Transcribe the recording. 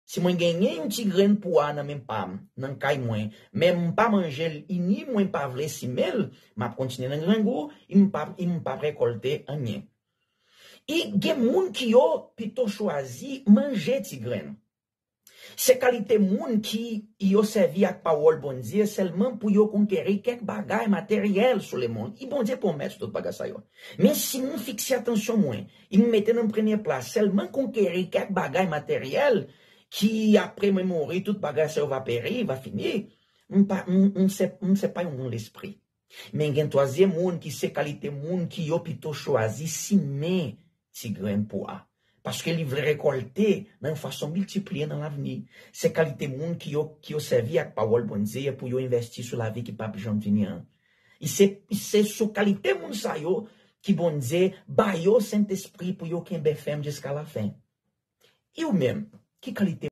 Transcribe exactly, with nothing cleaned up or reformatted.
Si mwen genyen yon ti grenn pwa nan men pa m, nan kay mwen, men m pa manje l, e ni mwen pa vle simen l, m ap kontinye nan grangou, e m p ap, e m p ap rekòlte anyen. E gen moun ki yo pito chwazi manje ti grenn. Se kalite moun ki yo sèvi ak pawòl Bondye sèlman pou yo konkeri kèk bagay materyèl sou lemonn. E Bondye pwomèt tout bagay sa yo. Men si m fikse atansyon mwen, e m mete nan premye plas sèlman konkeri kèk bagay materyèl ki apre mwen mouri, tout bagay sa yo va peri, va fini, m pa, m, m se, m se pa yon moun lespri. Men gen twazyèm moun ki se kalite moun ki yo pito chwazi simen ti grenn pwa. Paske li vle rekòlte nan yon fason miltipliye nan lavni. Se kalite moun ki yo, ki yo sèvi ak pawòl Bondye pou yo envèsti sou lavi ki p ap janm fini an. E se, se sou kalite moun sa yo ki Bondye ba yo Sentespri pou yo kenbe fèm jiska lafen. E ou menm, ki kalite